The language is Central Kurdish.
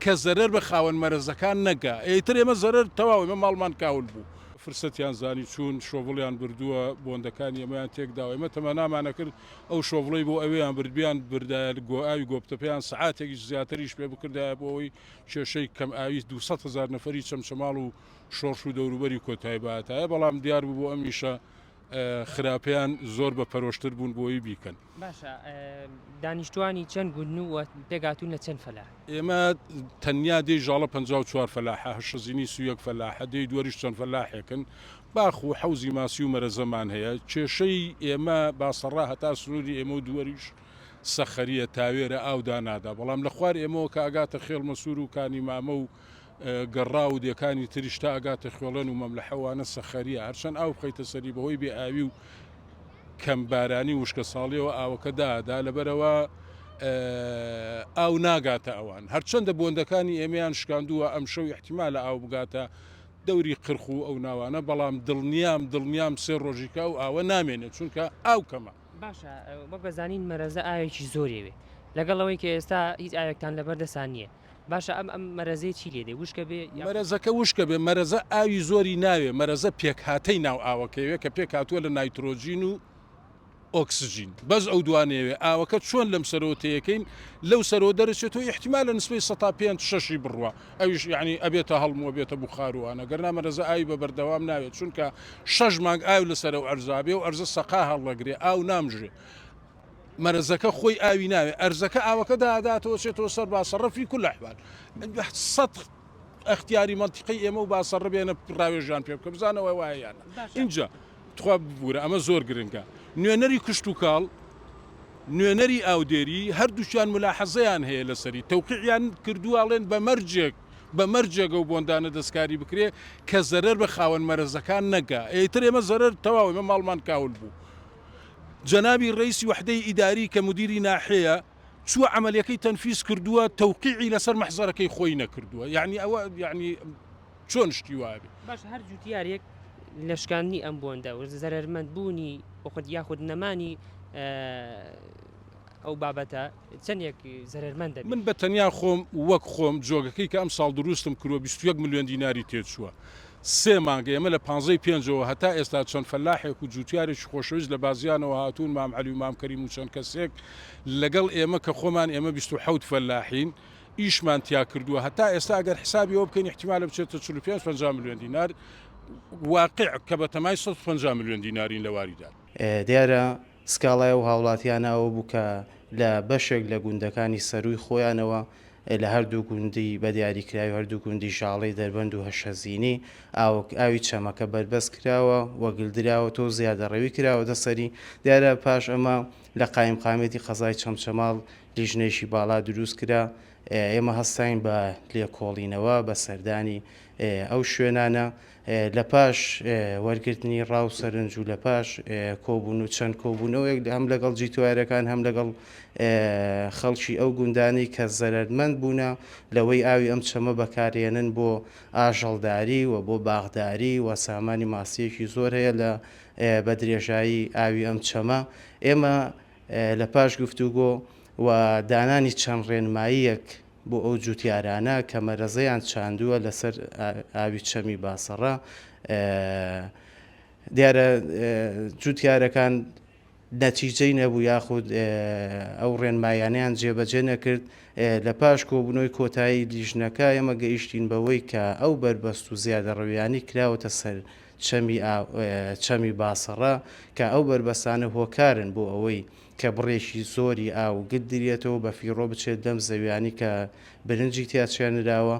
کە زەرەر بە خاوەن مەرەزەکان نەگا. ئیتر ئێمە زەرەر تەواو ئێمە ماڵمان کاول بوو. فرسەتیان زانی چوون شۆڤڵیان بردووە بۆندەکانی ئێمەیان تێکداوە. ئێمە تەمەنامان ئەکرد ئەو شۆڤڵەی بۆ ئەوێیان برد بیان بردایە ئاوی گۆپتەپەیان سەعاتێکیش زیاتریش پێ بکردایە بۆ ئەوەی کێشەی کەم ئاوی 200 هەزار نەفەری چەمچەماڵ و شۆڕش و دەوروبەری کۆتایی بهاتایە، بەڵام دیار بوو بۆ ئەم ئیشە خراپیان زۆر بە پەرۆشتر بوون بۆی بیکەن. باشە دانیشتوانی چەند گوندن و پێکهاتوون لە چەند فەلاح؟ ئێمە تەنیا دێی ژاڵە 54 فەلاحە، هەشەزینی 31 فەلاحە، دێی دووەریش چەند فەلاحێکن، باخ و حەوزی ماسی و مەرەزەمان هەیە، کێشەی ئێمە باسەڕا هەتا سنووری ئێمە و دووەریش سەخەرییە، تاوێرە، ئاو دانادا، بەڵام لە خوار ئێمەوە کە ئەگاتە خێڵ مەسوور و کانی مامە و گەڕاو و دێکانی تریش تا ئەگاتە خوێڵێن و مەملەحە وانە سەخەریە هەرچەند ئاو بخەیتە سەری بەهۆی بێ ئاوی و کەم بارانی و وشکە ساڵیەوە ئاوەکە دادا لەبەرەوە ئاو ناگاتە ئەوان هەرچەندە بۆندەکانی ئێمەیان شکاندووە ئەم شەو احتیمالە ئاو بگاتە دەوری قرخ و ئەو ناوانە بەڵام دڵنیام دڵنیام سێ ڕۆژیکە ئەو ئاوە نامێنێت چونکە ئاو کەمە. باشە وەک بەزانین مەرەزە ئاوێکی زۆریەوێ لەگەڵ ئەوەی کە ئێستا هیچ ئاوێکتان لەبەر دەسان نییە باشە ئەم ئەم مەرەزەی چی لێ دێ وشکە بێ یاخود. مەرەزەکە وشکە بێ مەرەزە ئاوی زۆری ناوێ مەرەزە پێکهاتەی ناو ئاوەکەیەوێ کە پێکهاتووە لە نایترۆجین و ئۆکسجین بەس ئەو دوانەیەوێ ئاوەکە چۆن لەم سەرەوە تێیەکەین لەو سەرەوە دەرەچێتەوە ئیحتیمالە نسبەی سەتا پێنج شەشی بڕوا ئەویش یانی ئەبێتە هەڵم و ئەبێتە بوخار و ئانە گەرنا مەرەزە ئاوی بە بەردەوام ناوێت چونکە شەش مانگ ئاو لەسەر ئەو ئەرزا بێ و ئەرزە سەقا هەڵەگرێ ئاو نامژێ مەرەزەکە خۆی ئاوی ناوێ ئەرزەکە ئاوەکە داداتەوە چێتەوە سەر باسەڕە فی کل ئەحوال سەد ئەختیاری مەنتیقەی ئێمە و باسەڕە بێنە ڕاوێژیان پێ بکە بزانەوە وایە یان نا ئینجا تخوا ببورە ئەمە زۆر گرنگە نوێنەری کشتوکاڵ نوێنەری ئاودێری هەردووکیان ملاحەزەیان هەیە لەسەری تەوقیعیان کردووە ئەڵێن بە مەرجێک بە مەرجێک ئەو بۆندانە دەستکاری بکرێ کە زەرەر بە خاوەن مەرەزەکان نەگا ئیتر ئێمە زەرەر تەواو ئێمە ماڵمان کاول بوو جەنابی ڕەئیسی وەحدەی ئیداری کە مودیری ناحیەیە چووە عەمەلیەکەی تەنفیز کردووە تەوقیعی لەسەر مەحزەرەکەی خۆی نەکردووە یعنی ئەوە یعنی چۆن شتی وابێ. باشە هەر جوتیارێک لە شکاندنی ئەم بۆندە و زەرەرمەند بوونی خود یاخود نەمانی ئەو بابەتە چەندێک زەرەرمەند دەبێت؟ من بە تەنیا خۆم وەک خۆم جۆگەکەی کە ئەمساڵ دروستم کرووە 21 ملیۆن دیناری تێچووە. سێ مانگە ئێمە لە پانزەی پێنجەوە هەتا ئێستا چەند فەلاحێک و جوتیارێکی خۆشەویست لە بازیانەوە هاتوون مام عەلی و مام کەریم و چەند کەسێک لەگەڵ ئێمە کە خۆمان ئێمە 27 فەلاحین ئیشمان تیا کردووە هەتا ئێستا ئەگەر حسابی ئەوە بکەین احتیمالە بچێتە 45 50 ملیۆن دینار واقع کە بە تەمای 150 ملیۆن دینارین لە واریدات. دیارە سکاڵای ئەو هاوڵاتیانە ئەوە بوو کە لە بەشێک لە گوندەکانی سەرووی خۆیانەوە لە هەردوو گوندی بە دیاریکراوی هەردوو گوندی ژاڵەی دەربەند و هەشەزینی ئاوک ئاوی چەمەکە بەربەست کراوە و گلدراوەتەوە و زیادەڕەوی کراوەتە سەری دیارە پاش ئەمە لە قایمقامیەتی قەزای چەمچەماڵ لیژنەیەکی باڵا دروست کرا ئێمە هەستاین بە لێکۆڵینەوە بە سەردانی ئەو شوێنانە لە پاش وەرگرتنی ڕا و سەرنج و لە پاش کۆبوون و چەند کۆبوونەوەیەک هەم لەگەڵ جیتوارەکان هەم لەگەڵ خەڵکی ئەو گوندانەی کە زەرەرمەند بوونە لەوەی ئاوی ئەم چەمە بەکارێنن بۆ ئاژەڵداری و بۆ باخداری و سامانی ماسییەکی زۆر هەیە لە بە درێژایی ئاوی ئەم چەمە ئێمە لە پاش گفتوگۆ و دانانی چەند ڕێنماییەک بۆ ئەو جوتیارانە کە مەرەزەیان چاندووە لەسەر ئاوی چەمی باسەڕە دیارە جوتیارەکان نەتیجەی نەبوو یاخود ئەو ڕێنمایانەیان جێبەجێ نەکرد لە پاش کۆبوونەوەی کۆتایی لیژنەکە ئێمە گەیشتین بەوەی کە ئەو بەربەست و زیادەڕەویانەی کراوەتە سەر چەمی چەمی باسەڕە کە ئەو بەربەستانە هۆکارن بۆ ئەوەی کە بڕێکی زۆری ئاو گل درێتەوە بە فیڕۆ بچێت لەم زەویانی کە برنجی تیا چێنراوە.